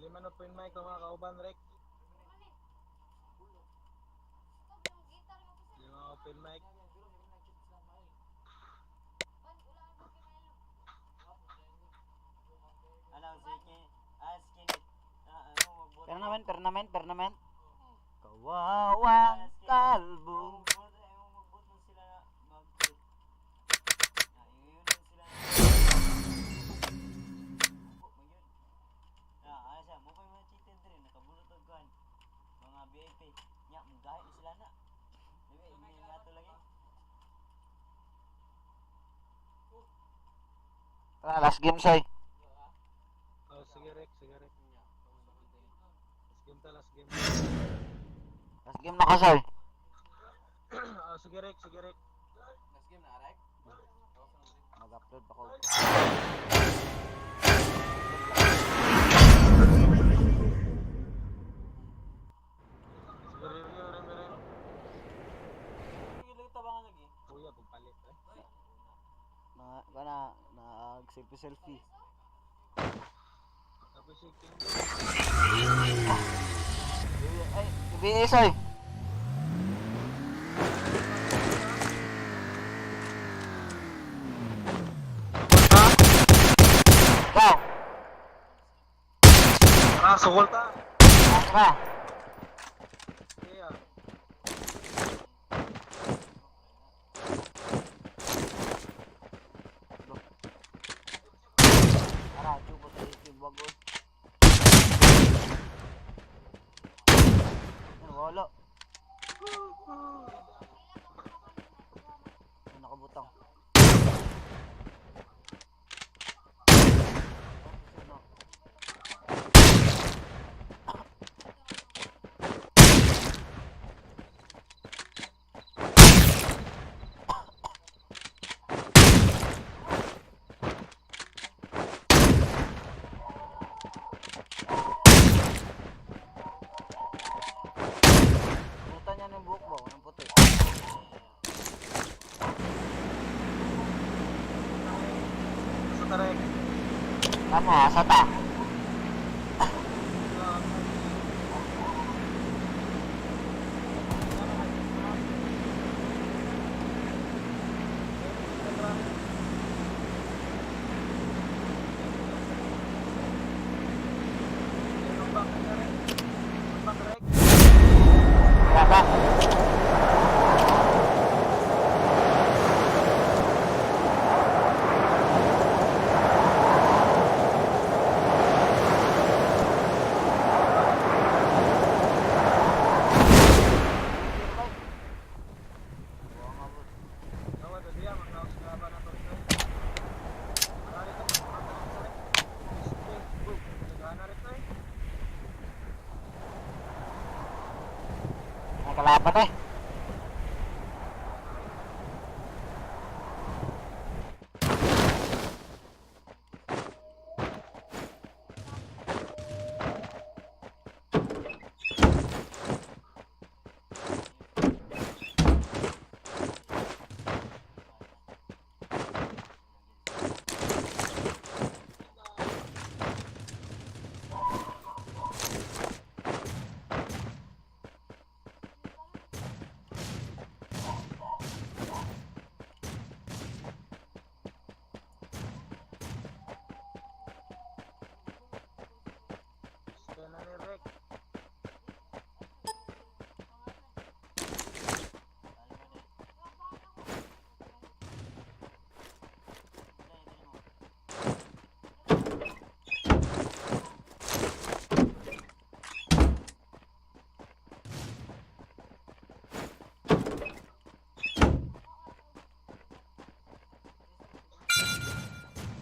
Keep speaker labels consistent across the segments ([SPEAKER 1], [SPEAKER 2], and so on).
[SPEAKER 1] Dili man open mic ang mga kauban, Rek. Dili man open mic.
[SPEAKER 2] Ano, sige. Ah, skin. Ah, ano, magbot.
[SPEAKER 3] Permanent, permanent, permanent. Kawawang kalbo.
[SPEAKER 2] Magbot, ay, magbot mo sila na mag. Ah, yun lang sila. Magbot mo yun. Ah, ano siya, mo pa yung mga cheated rin, nakabulot og kuan. Mga VIP. Nya, mugahi na sila na. Dili, hindi nga to lagi.
[SPEAKER 3] Tara, last game, Soy.
[SPEAKER 1] Oh, sige, Rek, sige, Rek. Last game ta, last game.
[SPEAKER 3] Last game na ka, Soy.
[SPEAKER 1] Oh, sige, Rek, sige, Rek.
[SPEAKER 3] Mag-upload pa ko.
[SPEAKER 1] Sige, review, review, review. Kuya, pagpalit, eh.
[SPEAKER 3] Na, kana, nag selfie selfie.
[SPEAKER 1] Tapos si King.
[SPEAKER 3] Ay, ibiis, Soy. Go!
[SPEAKER 1] Tara, sukol ta.
[SPEAKER 3] Tara!
[SPEAKER 1] Sige, ah.
[SPEAKER 3] Tara, chupo sa YouTube, wag oh. Ano, wala. Ano, nakabutang. Ano? Puta niya ng buhok ba? Walang puti.
[SPEAKER 1] Sa Tarek.
[SPEAKER 3] Tama, asa ta?
[SPEAKER 1] Ah,
[SPEAKER 3] Tara. May kalaban eh.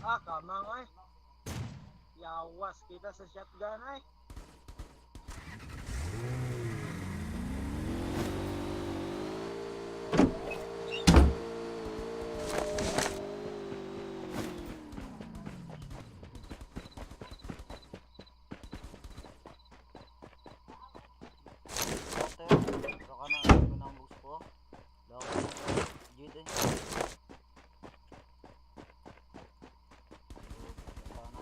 [SPEAKER 1] Ah, kamang ay. Yawas kita sa shotgun ay.
[SPEAKER 3] Ate, baka na, ano na ang buhok ko? Wala ko na, Jade eh. Wala na.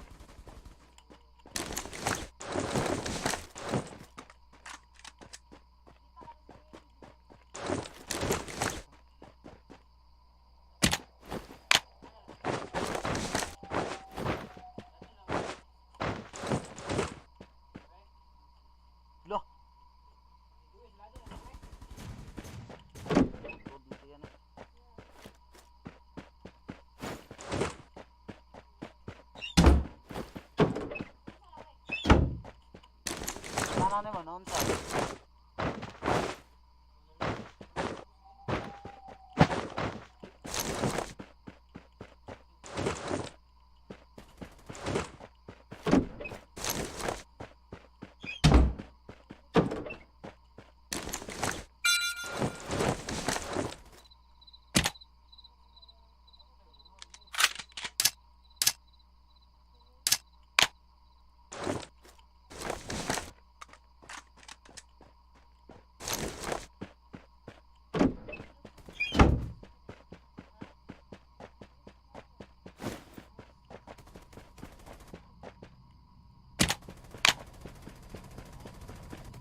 [SPEAKER 3] Tanaw nimo naunsa?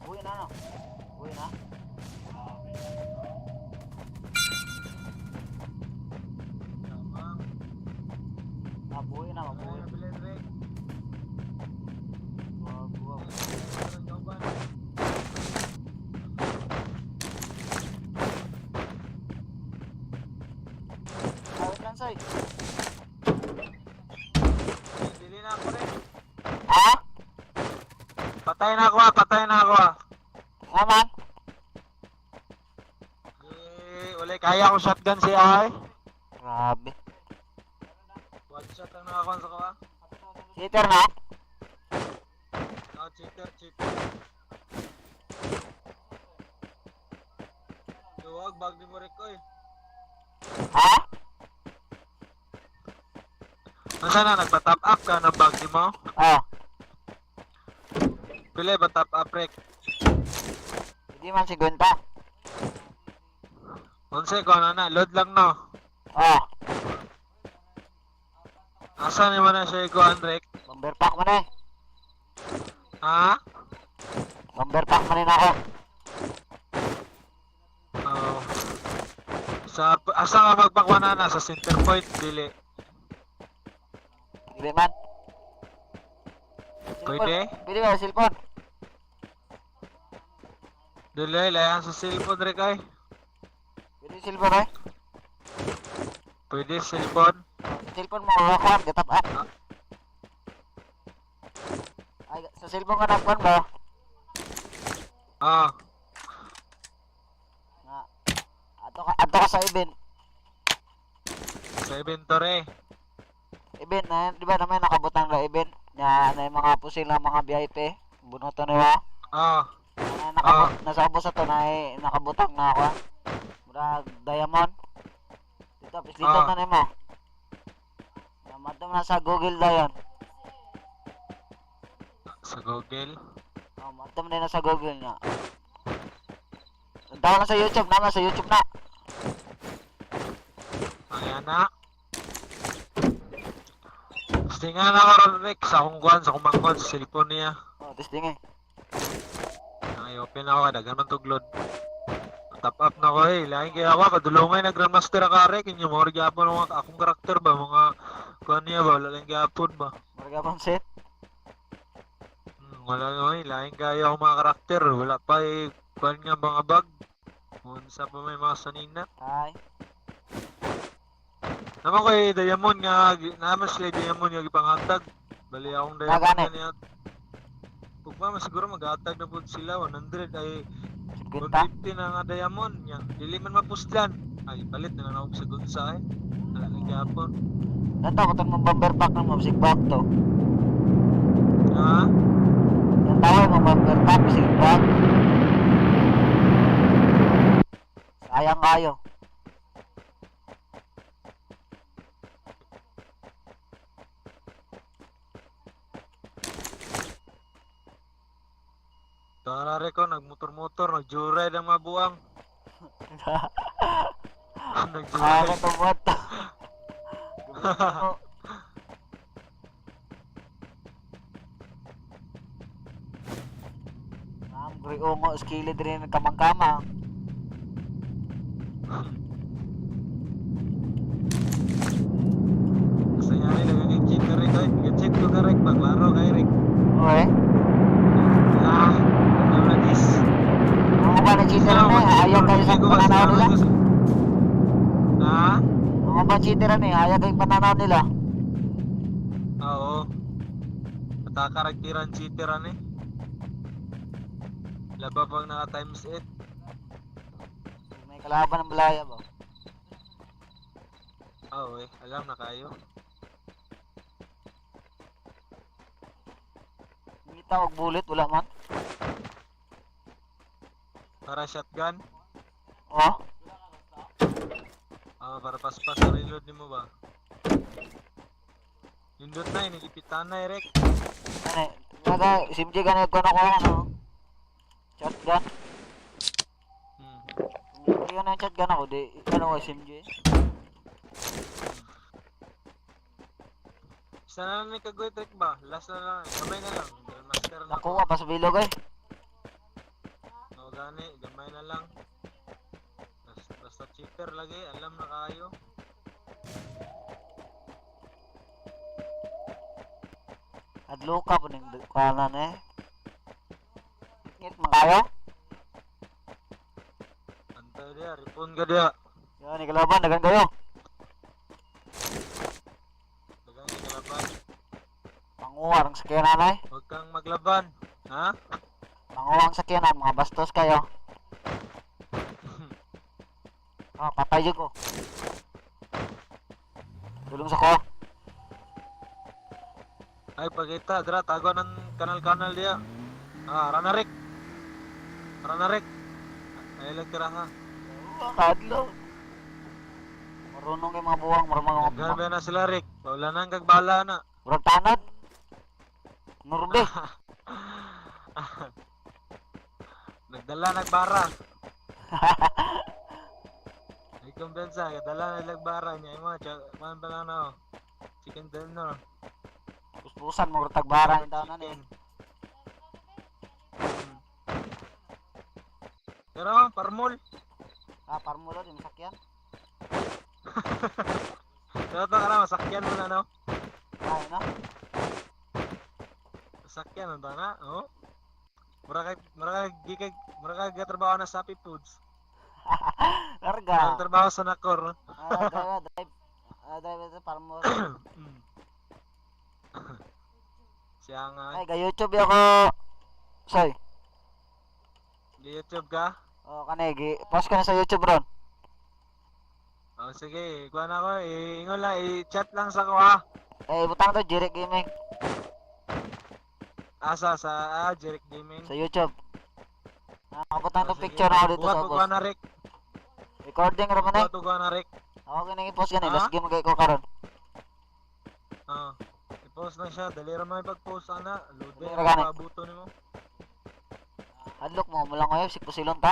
[SPEAKER 3] Buhi na no. Buhi na.
[SPEAKER 1] Tama.
[SPEAKER 3] Ah, buhi na,
[SPEAKER 1] Ay,
[SPEAKER 3] mabuhi.
[SPEAKER 1] nabilin, Rick.
[SPEAKER 3] Wag, wag.
[SPEAKER 1] Ay, kauban.
[SPEAKER 3] Ah, wait lang, Soy.
[SPEAKER 1] Ay, dili na ako rin.
[SPEAKER 3] Ha?
[SPEAKER 1] Patay na ako ah, patay na ako ah.
[SPEAKER 3] Nga man?
[SPEAKER 1] Eh, wala kaya akong shotgun siya ay.
[SPEAKER 3] Grabe.
[SPEAKER 1] One shot lang nakakuha sa kuha.
[SPEAKER 3] Cheater na?
[SPEAKER 1] No, cheater, cheater. Duwag, bag ni mo Rick, oy.
[SPEAKER 3] Ha?
[SPEAKER 1] Nasa na, nagpa-top up ka na bag ni mo?
[SPEAKER 3] Oh.
[SPEAKER 1] Pili ba top up, Rick?
[SPEAKER 3] Hindi man si Gunta.
[SPEAKER 1] Onse, ko na na, load lang no.
[SPEAKER 3] Oh.
[SPEAKER 1] Asa ni mo na siya ikuan, Rick?
[SPEAKER 3] Bomber pack mo na eh.
[SPEAKER 1] Ha?
[SPEAKER 3] Bomber pack mo rin ako.
[SPEAKER 1] Oo. Sa, asa ka magpakwana na? Sa center point, dili.
[SPEAKER 3] Hindi man. Cellphone.
[SPEAKER 1] Pwede?
[SPEAKER 3] Pwede ba cellphone?
[SPEAKER 1] Dili, layan sa cellphone, Rick, ay.
[SPEAKER 3] Pwede cellphone eh.
[SPEAKER 1] Pwede cellphone.
[SPEAKER 3] Sa cellphone mo kuha gatap up. Ay, sa cellphone ka nagkuhan ba?
[SPEAKER 1] Ah,
[SPEAKER 3] Nga. Ato ka sa event.
[SPEAKER 1] sa inventory.
[SPEAKER 3] Event na, di ba naman nakabutang na event na na yung mga pusil na mga VIP. Bunuto nila.
[SPEAKER 1] Ah,
[SPEAKER 3] Na, nakabut, nasa ubos ato na eh, nakabutang na ako. Mura diamond. Dito, dito
[SPEAKER 1] Ah.
[SPEAKER 3] na nimo. Madam na sa Google dayon.
[SPEAKER 1] Sa Google.
[SPEAKER 3] Oh, madam na sa Google na. Ang na sa YouTube, naman sa YouTube na.
[SPEAKER 1] Ayan na. Tinga na ako ron, Rick, sa akong kuwan, sa akong mangkon, sa cellphone niya.
[SPEAKER 3] Oh, testing eh.
[SPEAKER 1] Ay, open ako, kadagan man tuglod. Top up na ko eh. Lain kaya ako, padulongay na Grandmaster ka, Rick. Inyo, mga gyapon mga akong karakter ba, mga kuwan niya ba, wala lang gyapon ba.
[SPEAKER 3] Mura pang set.
[SPEAKER 1] Wala na eh, lain kaya akong mga karakter. Wala pa eh, kuwan nga mga bag. Unsa pa may mga sanina.
[SPEAKER 3] Ay.
[SPEAKER 1] Naman ko eh, diamond nga, naman sila diamond nga gipanghatag. Bali akong diamond
[SPEAKER 3] Nagani.
[SPEAKER 1] nga niya. Ugma, man siguro maghatag na po sila, 100 ay
[SPEAKER 3] Gunta.
[SPEAKER 1] 150 na nga diamond niya. Dili man mapuslan. Ay, palit na lang ako sa gunsa eh. Wala lang gyapon.
[SPEAKER 3] Ganto ko mo bomber pack ng mabsig bag to.
[SPEAKER 1] Ha?
[SPEAKER 3] Yung tao mo bomber pack, bisig bag. Sayang kayo.
[SPEAKER 1] Tarare ko, nagmotor-motor, nag-joyride ang mga buwang.
[SPEAKER 3] Kaya
[SPEAKER 1] Nag-joyride.
[SPEAKER 3] ko tumuat to. Ma'am, griungo skilid rin kamang-kamang.
[SPEAKER 1] Sa nga rin, nag-cheat ka rin. Nag-cheat ko ka rin, paglaro kay Rick.
[SPEAKER 3] Okay.
[SPEAKER 1] Ah, ano na this?
[SPEAKER 3] Mga ba na-cheater na eh? Ayaw kayo sa pananaw nila?
[SPEAKER 1] Ha?
[SPEAKER 3] Mga ba cheater na eh? Ayaw kayo pananaw nila?
[SPEAKER 1] Oo. Patakaraktiran cheateran eh. Laba pang naka times 8.
[SPEAKER 3] May kalaban ng balaya ba?
[SPEAKER 1] Ah, eh. Alam na kayo.
[SPEAKER 3] Ngita og bullet wala man.
[SPEAKER 1] Para shotgun.
[SPEAKER 3] Oh,
[SPEAKER 1] Ah, para paspas sa reload nimo ba? Nindot na, inigipitan na, Eric.
[SPEAKER 3] ano? Naga SMG gani ko na ko ano. Shotgun. Kung yun ang shotgun ako di ano SMG.
[SPEAKER 1] Isa na lang ni Kagoy Trek ba? Last na lang. Gamay na lang. Master na.
[SPEAKER 3] Nakuha pa sa bilog eh.
[SPEAKER 1] No, gani. Gamay na lang. Basta, basta cheater lagi. Alam na kayo.
[SPEAKER 3] Adlo ka po ning kanan eh. Ngit man kayo.
[SPEAKER 1] Antay dia. Ripon ka dia.
[SPEAKER 3] Yan, ikalaban, dagan kayo.
[SPEAKER 1] Dagang kalaban.
[SPEAKER 3] Panguha ang sakyanan eh.
[SPEAKER 1] Huwag kang maglaban. Ha?
[SPEAKER 3] Panguha ang sakyanan, mga bastos kayo. Ah, patay jud ko. Tulong sa ko.
[SPEAKER 1] Ay, pagkita. Dra, tago ng kanal-kanal dia. Ah, ranarik. Ranarik. Ay, lagtira ha.
[SPEAKER 3] Kadlo. Marunong kay mga buwang, marunong mga
[SPEAKER 1] Daghan ba na sila, Rick? Wala nang kagbala na.
[SPEAKER 3] Murag tanod. Nurbe.
[SPEAKER 1] Nagdala nagbara. Ay kumpensa, kadala na nagbara niya imo, man pa lang na oh. Chicken dinner.
[SPEAKER 3] Puspusan mo tagbarang yung tanan eh.
[SPEAKER 1] Chicken. Pero parmol.
[SPEAKER 3] Ah, parmulo di masakyan.
[SPEAKER 1] Pero to ka na, masakyan mo na no.
[SPEAKER 3] Ay, no?
[SPEAKER 1] Masakyan ang na, oh. Mura kay gatrabaho na sa Happy Foods.
[SPEAKER 3] Larga.
[SPEAKER 1] Mura trabaho sa Nakor. No?
[SPEAKER 3] Ah, drive, drive. Ah, drive ito parmulo.
[SPEAKER 1] Siya nga.
[SPEAKER 3] Ay, ga YouTube ako. Soy.
[SPEAKER 1] Di YouTube ka?
[SPEAKER 3] Oh, kani gi post ka na sa YouTube ron.
[SPEAKER 1] Oh, sige, kuha na ako. Ingon lang, i-chat lang sa ko ha.
[SPEAKER 3] Eh, butang to Jeric Gaming
[SPEAKER 1] Asa sa Jeric Gaming.
[SPEAKER 3] sa YouTube. Ah, nakabutang to
[SPEAKER 1] Oh, sige.
[SPEAKER 3] picture ako dito
[SPEAKER 1] Buhat
[SPEAKER 3] sa
[SPEAKER 1] ko
[SPEAKER 3] ubos.
[SPEAKER 1] kuha na Rick.
[SPEAKER 3] Recording ra man eh.
[SPEAKER 1] Buhat ko kuha na Rick.
[SPEAKER 3] Ako kini i-post gani,
[SPEAKER 1] Ha?
[SPEAKER 3] last game kay ko karon.
[SPEAKER 1] Ah. I-post na siya. Dali ra man pag-post ana. Load
[SPEAKER 3] Dali
[SPEAKER 1] na
[SPEAKER 3] ra gani.
[SPEAKER 1] abuto nimo.
[SPEAKER 3] Adlok mo mo lang ngayon, sikpusilon ta.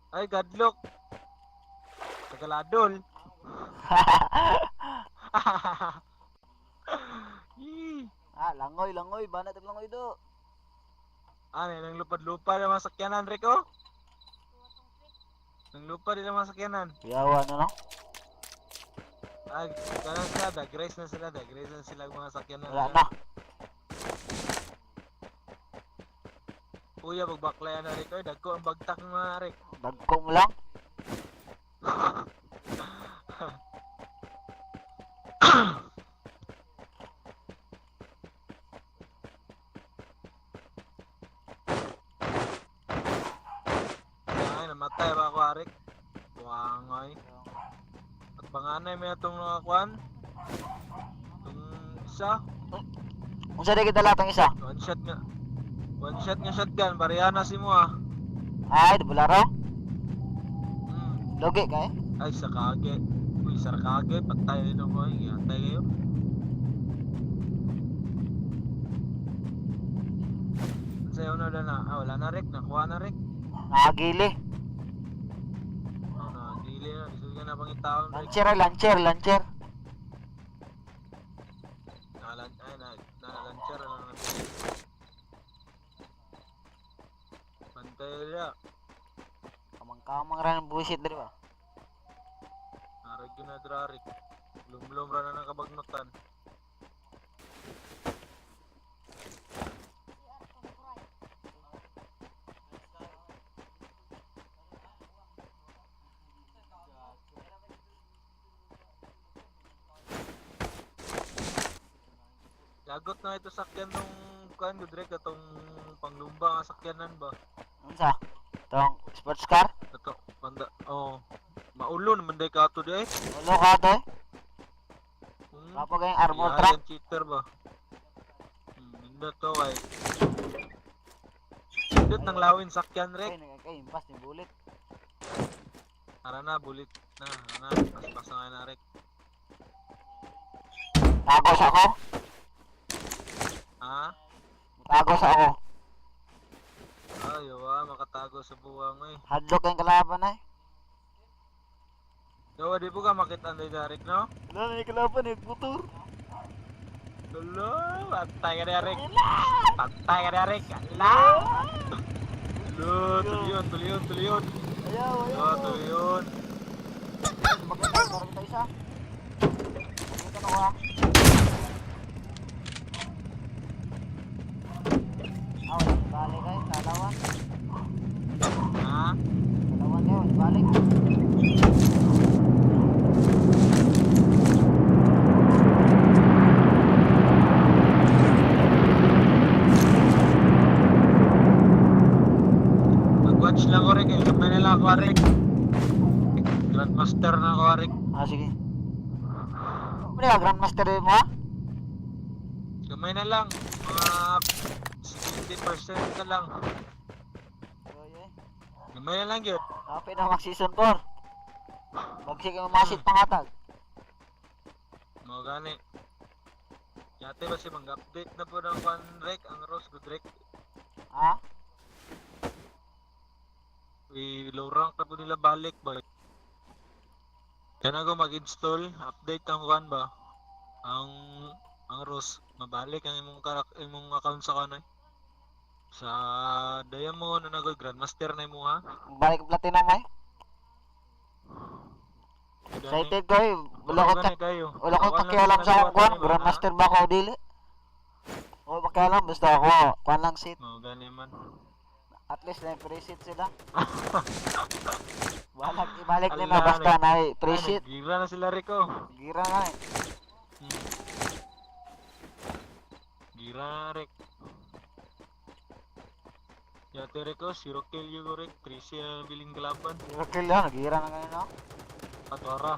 [SPEAKER 1] Ay, gadlock. Tagaladol. Yee.
[SPEAKER 3] Ah, langoy, langoy, banat og langoy do.
[SPEAKER 1] Ano, nang lupad-lupad ang mga sakyanan, Rico? Nang lupad ang mga sakyanan.
[SPEAKER 3] Yawa na no.
[SPEAKER 1] Ay, kanan sila, dag-race na sila, dag-race na sila ang mga sakyanan.
[SPEAKER 3] Wala na.
[SPEAKER 1] Kuya, pagbaklayan na Rico, dagko ang bagtak ng mga Rick.
[SPEAKER 3] Dagko mo lang.
[SPEAKER 1] Ay, namatay ba ako, Arik? Buangay. At panganay may itong nakakuan. Itong isa,
[SPEAKER 3] Unsa di kita tong isa?
[SPEAKER 1] one shot nga. One shot nga shotgun, bariyana si mo ah.
[SPEAKER 3] Ay, di bularo. Logi kay.
[SPEAKER 1] Ay, sa kage. Uy, sa kage, patay nito ko. Atay kayo. Sa'yo na na. Ah, wala na, Rick. Nakuha na, Rick.
[SPEAKER 3] Nakagili.
[SPEAKER 1] Oh, nagili na. Gusto ka na pangitaon, Rick.
[SPEAKER 3] Lancher, ay, lancher, lancher.
[SPEAKER 1] Nalan, ay, na, nalancher. Ano na nabili. Pantay na.
[SPEAKER 3] Kamang-kamang ra ng bullshit diri ba?
[SPEAKER 1] Narag yun na, dra, Rick. Lumlum ra na ng kabagnutan. Lagot na ito sakyan nung Kuan gud rek atong panglumba nga sakyanan ba.
[SPEAKER 3] Unsa? Tong sports car?
[SPEAKER 1] Ato panda oh. Maulo naman day kato di ay.
[SPEAKER 3] Ulo ka to eh. Kapo kayong armor
[SPEAKER 1] Iya,
[SPEAKER 3] truck.
[SPEAKER 1] yung cheater ba? Nindot to kay. Nindot ng lawin sakyan
[SPEAKER 3] Ay,
[SPEAKER 1] rek.
[SPEAKER 3] kay impas ni bullet.
[SPEAKER 1] Tara na, bulit na. Tara na, paspas na nga na rek.
[SPEAKER 3] Tagos ako.
[SPEAKER 1] Ha?
[SPEAKER 3] Tagos ako.
[SPEAKER 1] Ay, wa, makatago sa buwang eh.
[SPEAKER 3] Hadlok yung kalaban ay.
[SPEAKER 1] Yawa, di po ka makita ang direct, no?
[SPEAKER 3] Wala na yung kalaban eh, motor.
[SPEAKER 1] Lolo, patay ka na rek. Patay ka na rek. Ala! Lolo, tuliyon, tuliyon, tuliyon.
[SPEAKER 3] Ayaw,
[SPEAKER 1] Lolo,
[SPEAKER 3] ayaw.
[SPEAKER 1] tuliyon.
[SPEAKER 3] Maganda, parang tayo isa. Maganda na ko ah. Ah, wala. Balik ay, kalawan.
[SPEAKER 1] Ha?
[SPEAKER 3] Kalawan kayo, balik.
[SPEAKER 1] Mag-watch lang ko rek. Eh. Kamay na lang ako rek. Grandmaster na ako rek.
[SPEAKER 3] Ah, sige. Ano ka, Grandmaster mo ah?
[SPEAKER 1] Gamay na lang. Mga 70% na lang.
[SPEAKER 3] Oy, oy.
[SPEAKER 1] Gamay na lang yun.
[SPEAKER 3] Kapit na mag season 4. Bagsik yung masit pangatag.
[SPEAKER 1] Mga gani. Yate ba si mag-update na po ng one rek, ang Rose good rek.
[SPEAKER 3] Ha?
[SPEAKER 1] I-low rank na po nila balik ba. Kaya na ako mag-install, update ang one ba. Ang ang Rose, mabalik ang imong imong account sa kanay. Sa Diamond na nagod Grandmaster na imo ha.
[SPEAKER 3] Balik platinum ay. Excited ko eh. Wala ko
[SPEAKER 1] Gani kayo.
[SPEAKER 3] wala ko
[SPEAKER 1] Wala lang
[SPEAKER 3] pakialam sa akong
[SPEAKER 1] nagawa
[SPEAKER 3] kuan.
[SPEAKER 1] ba, ha?
[SPEAKER 3] Grandmaster ba ako o dili? O pakialam basta ako kuan lang seat.
[SPEAKER 1] Oo, gani man.
[SPEAKER 3] At least na pre-seat sila. Balag ibalik nila
[SPEAKER 1] Ala,
[SPEAKER 3] basta na
[SPEAKER 1] Ay,
[SPEAKER 3] pre-seat.
[SPEAKER 1] Gira na sila Rico.
[SPEAKER 3] Gira na eh.
[SPEAKER 1] Gira na Rick. Yate Rico, zero kill yun ko Rick. 3C na nabiling kalaban.
[SPEAKER 3] Zero kill yun, gira na ganun no.
[SPEAKER 1] Atora.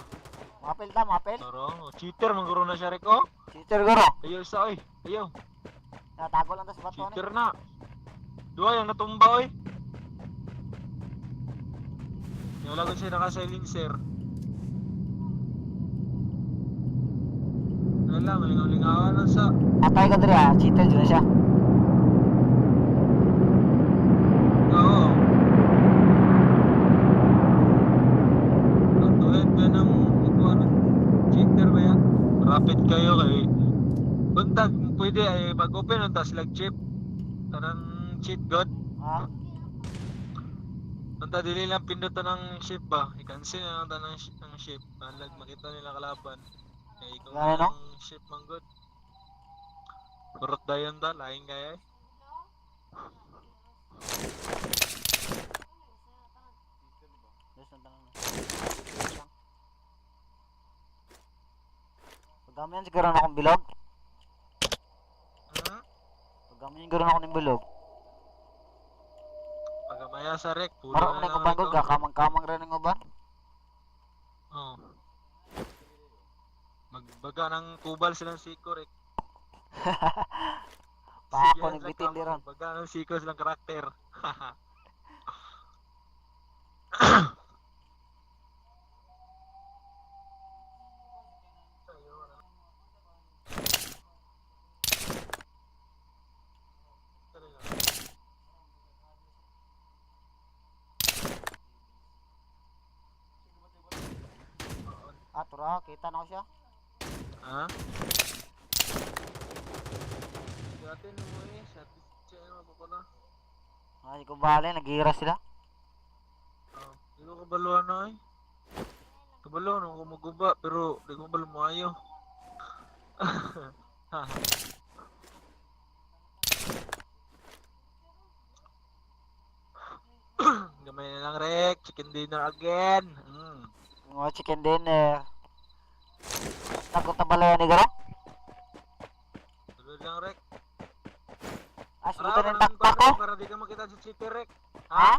[SPEAKER 3] Mapel ta, mapel.
[SPEAKER 1] Toro. Cheater, mangguro na siya Rico.
[SPEAKER 3] Cheater guro.
[SPEAKER 1] Ayaw isa oy. Ayaw.
[SPEAKER 3] Natago lang ta sa bato ni.
[SPEAKER 1] Cheater na. Duha yung natumba oy. Wala ko siya naka-silencer. Wala, malingaw-lingawan lang sa.
[SPEAKER 3] Atay ka diri ah, cheater jud na siya.
[SPEAKER 1] Oo. Ang tuwid ba ng ikuha ng cheater ba yan? Rapid kayo kay Buntag, pwede ay mag-open ang tas lag chip. Tanang cheat god.
[SPEAKER 3] Ha?
[SPEAKER 1] Unta dili lang pindutan ng ship ba? I-cancel na lang tanang ng ship. Malag makita nila kalaban. Kay ikaw
[SPEAKER 3] Gano, no?
[SPEAKER 1] ang ship man god. Kurot dayon ta, laing kaya eh.
[SPEAKER 3] Dos ang tanong na. Pagkamayan siguro na akong bilog.
[SPEAKER 1] Hmm?
[SPEAKER 3] Pagkamayan siguro na ako ng bilog.
[SPEAKER 1] Pagamaya sa rek, pulo
[SPEAKER 3] Maro
[SPEAKER 1] na
[SPEAKER 3] man
[SPEAKER 1] lang
[SPEAKER 3] ko bangod
[SPEAKER 1] ito.
[SPEAKER 3] ka kamang-kamang ra ning uban.
[SPEAKER 1] Oo. Magbaga ng kubal silang siko, Rick.
[SPEAKER 3] Pako
[SPEAKER 1] Sige,
[SPEAKER 3] ni bitin di ron.
[SPEAKER 1] Magbaga ng siko silang karakter.
[SPEAKER 3] Ah, tura, kita na ko siya.
[SPEAKER 1] Ha? Dati mo eh, sa siya yung mapapala.
[SPEAKER 3] Ay, ko bale, nagira sila.
[SPEAKER 1] Oh, di ko kabaluan na eh. Kabalo nung kumuguba pero di ko kabalo mo ayo. Gamay na lang Rek, chicken dinner again.
[SPEAKER 3] Mga chicken dinner. Takot na bala ni Garo?
[SPEAKER 1] Tuloy lang Rek.
[SPEAKER 3] Sugutan
[SPEAKER 1] Para
[SPEAKER 3] ng backpack ko.
[SPEAKER 1] Para di ka makita sa cheater, Rek.
[SPEAKER 3] Ha?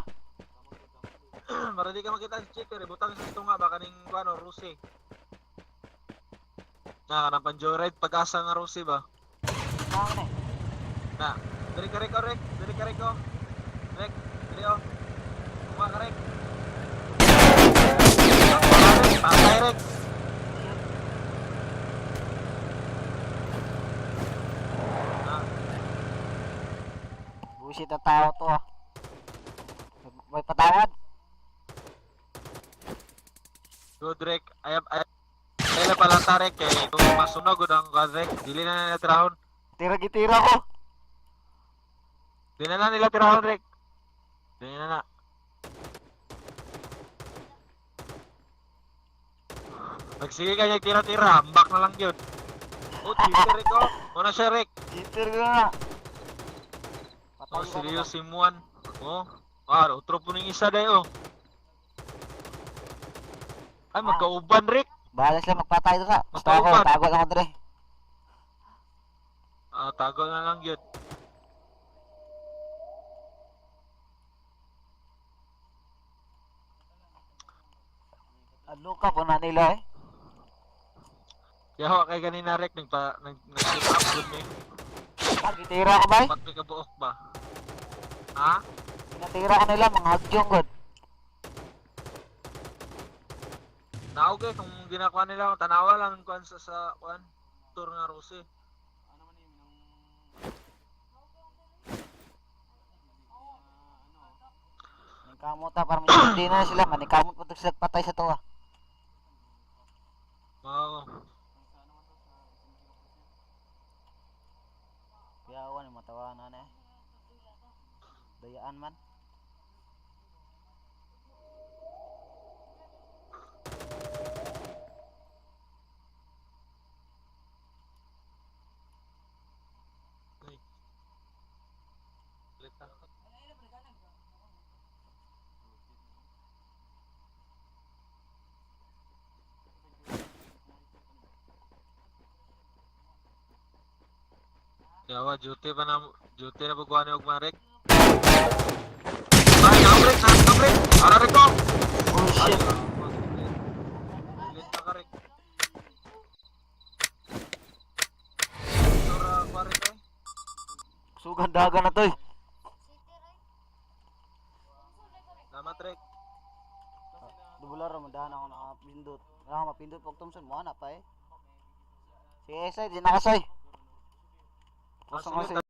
[SPEAKER 1] Para di ka makita sa cheater, ibutang sa tunga baka ning kuano Rusi. Na kanang pan-joyride pag-asa nga Rusi ba?
[SPEAKER 3] Saan eh?
[SPEAKER 1] Na, diri ka Rek, oh, Rek, diri ka Rek, oh. Rek, diri oh. Tunga ka Rek. Rek, patay Rek. Na,
[SPEAKER 3] Bullshit na tao to ah. May patawad.
[SPEAKER 1] Good Rek. Ay ay. Ay pala ta Rek kay kung masunog gud ang kuan, Rek, dili na nila tirahon.
[SPEAKER 3] Tira gitira ko.
[SPEAKER 1] Dili na nila tirahon Rek. Dili na na. Nagsige ka niya tira-tira, ambak na lang yun. Oh, cheater Rek oh. Muna siya Rek.
[SPEAKER 3] Cheater ko na. Patay
[SPEAKER 1] Oh,
[SPEAKER 3] ka
[SPEAKER 1] seryoso
[SPEAKER 3] nila.
[SPEAKER 1] si Muan. Oh. Ah, otro po ning isa dayo. Oh. Ay, magkauban Rek.
[SPEAKER 3] Bahala sila magpatay doon sa. Basta ako,
[SPEAKER 1] Magkauban.
[SPEAKER 3] tago lang ako dre.
[SPEAKER 1] Ah, tago na lang yun.
[SPEAKER 3] Ano ka po na nila eh.
[SPEAKER 1] Kaya wa kay ganina Rek nagpa nag nag up gud ni.
[SPEAKER 3] Ah, gitira ko bay.
[SPEAKER 1] Pat may kabuok ba? Ha?
[SPEAKER 3] Ginatira ko nila, mga hagyong god.
[SPEAKER 1] Naog eh, kung ginakuha nila, tanawa lang kuan sa kuan tour nga Rose.
[SPEAKER 2] Ano man yun, yung
[SPEAKER 3] Nagkamot ta, parang hindi na sila. Manikamot pa sila patay sa tuwa.
[SPEAKER 1] Mao.
[SPEAKER 3] Kaya awan, matawa na na eh. Dayaan man.
[SPEAKER 1] Yawa, duty pa na, duty na pagkuha ni Ugma, Rek. Ay, naog, Rek, naog, Rek. Ara, Rek, oh.
[SPEAKER 3] Bullshit.
[SPEAKER 1] Ay, Lit na ka, Rek. Sura, kuha, Rek, eh.
[SPEAKER 3] Sugan daga na to eh.
[SPEAKER 1] Salamat, Rek.
[SPEAKER 3] Dubular, madahan ako nakapindot. Wala akong mapindot pag Thompson, mo na pa eh. Sige, Esay, di nakasay.
[SPEAKER 1] Ah,
[SPEAKER 3] Gusto ko
[SPEAKER 1] sige,